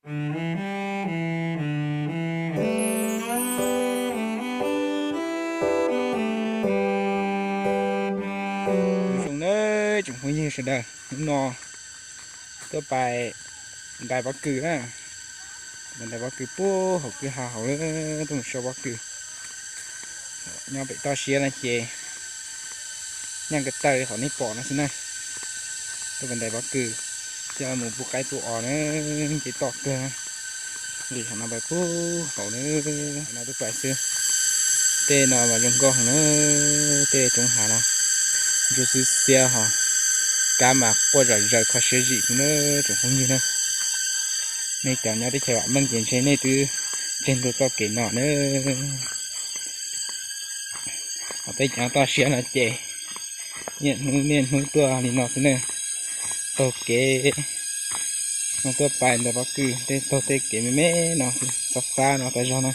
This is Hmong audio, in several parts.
Zoo nawb tsoom phooj ywg sawv daws, hnub no tuaj pais ntais pob kws na, ntais pob kws puag hauv kwj ha hauv, tuaj mus sau pob kws. Nyob pem toj siab no ces nyaj ko taw li qhov nej pom no xwb na. Tuaj pais ntais pob kws, coj mus pub qaib pub os na, nce toj kawg. Nqis qhov no pais puag hauv na, no twb pais xwb. Tej no mas zoo nkauj heev na, tej roob hav no ntsuab xiab xiab ho, kab mas quaj zom zaws kho siab zim xwb na tsoom phooj ywg na. Nej cov nyob teb chaws vam meej ces ntshe nej twb tseg ntua txoj kev no na. Ho peb cov toj siab no ces niaj hnub niaj hnub tuaj li no xwb na. Taug kev no tuaj pais ntawm pob kws, tej taug tej kev me me no, txog fab no tas zog na.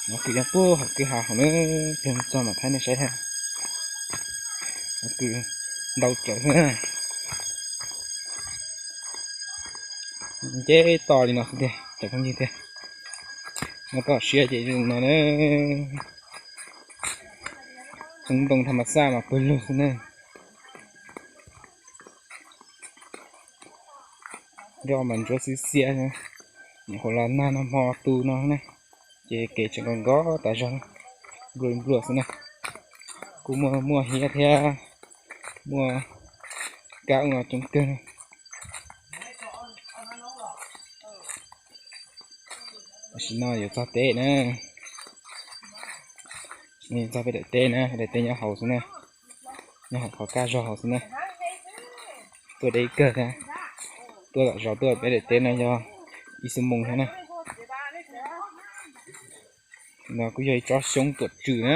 Pob kws yog puag hauv kwj ha hauv na, tig txog mam thaij nej saib thiab. Pob kws ntau tsawv xwb na. Nce toj li no xwb tiag cov phooj ywg tiag. Nyob toj siab ces zoo no na. Tsob ntoo thas mas xaj mas pawg lug xwb na. Nroj mas ntsuab xiab xiab, nyuam qhuav los nag nag hmo tu no na, ces kev tseem nkos nkos tas zog, nplua nplua xwb na. Kuj muaj muaj hiab thiab, muaj kab ua coob kawg. Tam sim no yuav txog teb na, txog peb daim teb na, daim teb nyob hauv xwb na, nyob hauv qhov kaj zog hauv xwb na. Tuaj deb kawg thiab, tuaj tom zos tuaj peb daim teb no yog ib xuab moos thiab na. No kuj yog ib tsob xyoob tuam tswm na,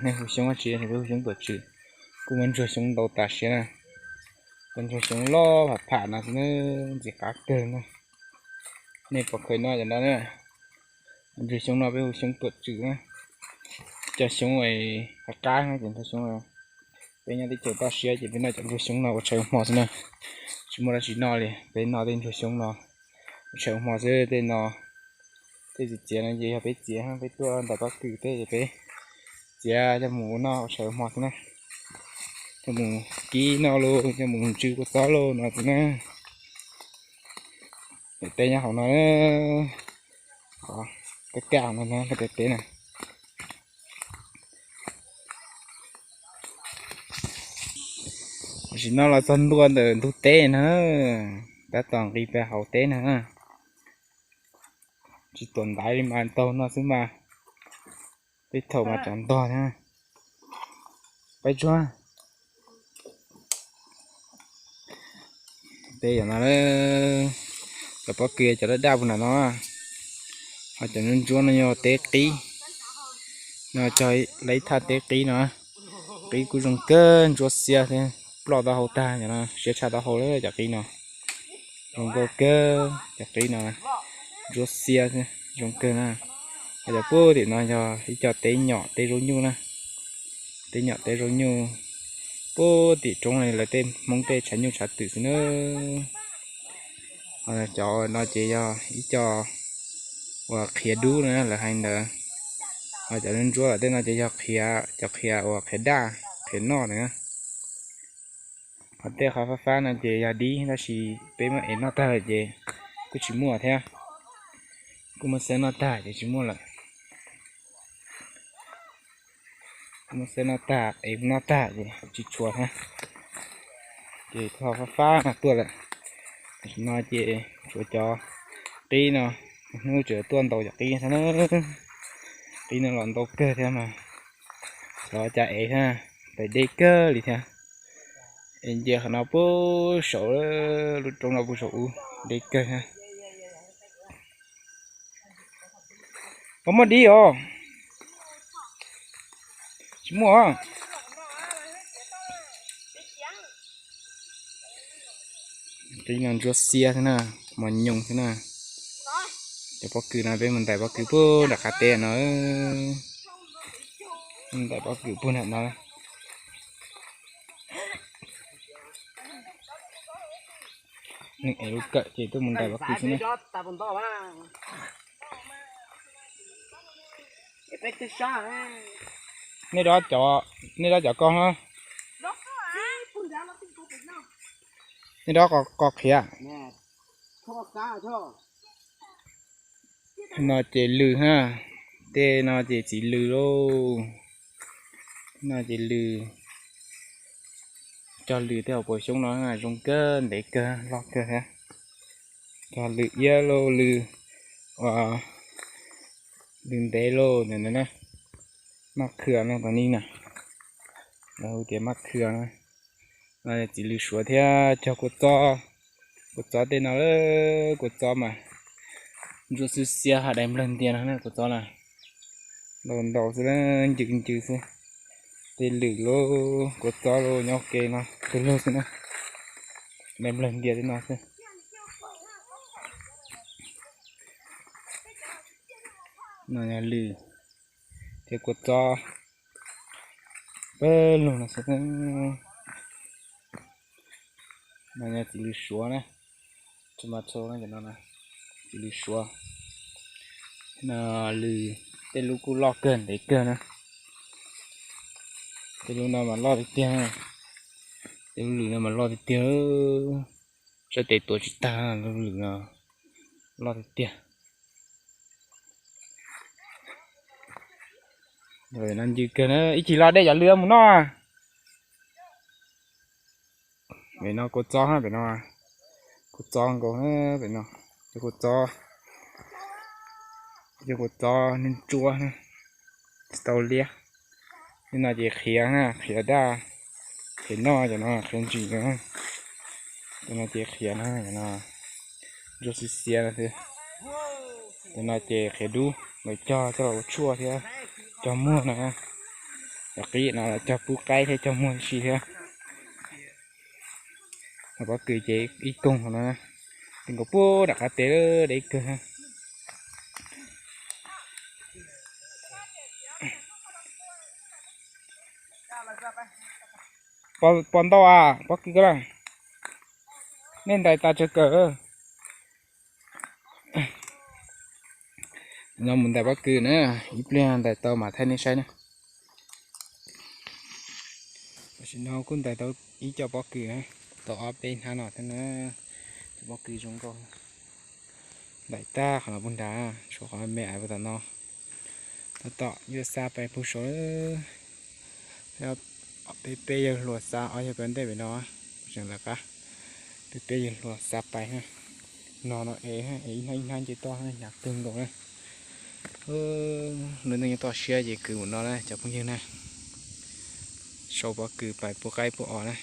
nej hu xyoob dab tsi, peb hu xyoob tuam tswm. Kuj muaj ntsuag xyoob ntau tas siab na. Cov ntsuag xyoob loj pham pham no xwb na, ntxim qab kawg na. Nej pom khaws no cov no na, ntsuag xyoob no peb hu xyoob tuam tswm na. Cov xyoob qab qab no ces ntsuag xyoob no. Peb nyob teb chaws toj siab ces peb noj cov ntsuag xyoob no ua tshais ua hmo xwb na. Tsis muaj dab tsi noj li, peb noj tej ntsuag xyoob no ua tshais ua hmo xwb. Tej no, tej txiv txiav no ces yog peb txiav, peb tuaj ntais pob kws tej ces peb txiav coj mus ua noj ua tshais ua hmo xwb na. Coj mus kib noj lauj, coj mus ntsw kua txob lauj no xwb na. Daim teb nyob hauv no, qhov kaj kaj hauv no na, peb daim teb na. Tam sim no los txog ntua ntawm ntug teb na, tab tom nqis pem hauv teb na. Tsis tuam ntaiv li mas taug no xwb mas, tej thaum mas tsam ntog thiab. Peb tsuag teb yom no, cov pob kws cov daj daj puag nram no, ho cov ntsuab ntsuab no yog teb qib. No cog lawm ib thaj teb qib no, qib kuj zoo kawg, ntsuab xiab thiab, ploj taub hau tag, siab tshaj taub hau lawm cov qib no. Zoo nkauj kawg cov qib no, ntsuab xiab thiab zoo kawg na. Ho cov puag tim no yog ib co teb nyom teb zaub nyuj na, teb nyom teb zaub nyuj. Puag tim roob lawv tej Hmoob tej tshav nyuj tshav twm xwb na. Ho cov no ces yog ib co uas qhiav dub na lawv hais ntawd. Ho cov ntsuab tej no ces yog qhiav, cov qhiav uas qhiav daj, qhiav noj na. Ho tej qhov fab fab no ces yog dib tab sis peb muab ev noj tag lawm ces kuj tsis muaj thiab. Kuj muab xeb noj tag ces tsis muaj lawm. Kuj muab xeb noj tag, ev noj tag ces tsis tshuav thiab. Ces qhov fab fab no tuaj lawm. Tam sim no ces tshuav cov qib no, hnub tseem tuaj ntaus cov qib thiab na. Qib no los ntau kawg thiab mas, xyov cas ev thiab, pem deb kawg li thiab. Es nce qhov no puag saum, lub roob no puag saum ub, deb kawg thiab. Puas muaj dib os? Tsis muaj. Qib no ntsuab xiab xwb na, mos nyoos xwb na. Cov pob kws no peb mus ntais pob kws puag nram qab teb no, ntais pob kws puag nram no. Nws ev lub kawm ces tuaj mus ntais pob kws xwb na. Nej dob cov, nej dob cov koj no. Nej dob qos qhiav. No ces lws ha. Tej no ces txiv lws lauj. No ces lws. Cog lws tej hauv paus xyoob no zoo kawg, ntev kawg, loj kawg thiab. Cog lws iab lauj, lws, lws ntev lauj, ntawm no na. Maj khw no, tos ni na, lawv hu tias maj khw na. No txiv lws suav thiab cog kua txob. Kua txob tej no, kua txob mas ntsuab xwb xiab ha, dai nplawg ntia no na, kua txob na. Ntau ntau xwb, ncw ncw xwb. Tej lws lauj, kua txob lauj, nyob ke no kawg lug xwb na. Dai nplawg ntia tej no xwb. No yog lws thiab kua txob pawg lug no xwb. No yog txiv lws suav na, tomato no, txiv lws suav. No lws, tej lub kuj loj kawg ntev kawg na. Tej lub no mas loj tiag tiag. Tej lub lws no mas loj tiag tiag. Sab tes tuav tsis tag, lub lws no loj tiag tiag. No ncw kawg na, ib chim los de cov lws mus noj. Pem no kua txob, pem no kua txob nkaus, pem no cov kua txob, cov kua txob ntsuab, tsis tau liab. Tej no ces qhiav na, qhiav daj, qhiav noj, cov no qhiav ntsim. Cov no ces qhiav na, cov no ntsuab xiab xiab no xwb. Cov no ces qhiav dub, lawv cog coj los ua tshuaj thiab cog muag no. Cov qib no lawv cog pub qaib thiab cog muag tib si thiab. Pob kws ces ib koog no, nkaus puag nram qab tes, deb kawg. Pom ntau a, pob kws ko lawm. Nej ntais tas tsawg kawm. No mus ntais pob kws na, ib pliag ntais tau mam thaij nej saib na. Tam sim no kuj ntais tau ib co pob kws na, tau ob peb hnab no thiab na. Cov pob kws zoo nkauj. Ntais tag qhov no puag nrad, tshuav qhov me aiv puag tom no. Tab tom yuav xa pais pug saud. Peb peb yawg hluas xa, ob yawg peb ntej pem no, tseem lawv qab. Peb peb yawg hluas xa pais na. No no es, es ib hnab ib hnab nce toj hnyav kawg nkaus na. Lub neej nyob toj siab ces kws mus no na cov phooj ywg na. Sau pob kws pais pub qaib pub os na.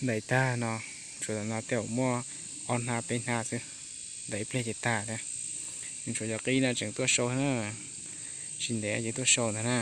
Ntais tag no, tshuav no tej zaum muaj ob hnab peb hnab xwb, ntais ib pliag ces tag thiab. Tshuav cov qib no tseem tuaj sau na, tsis ntev ces tuaj sau ntag na.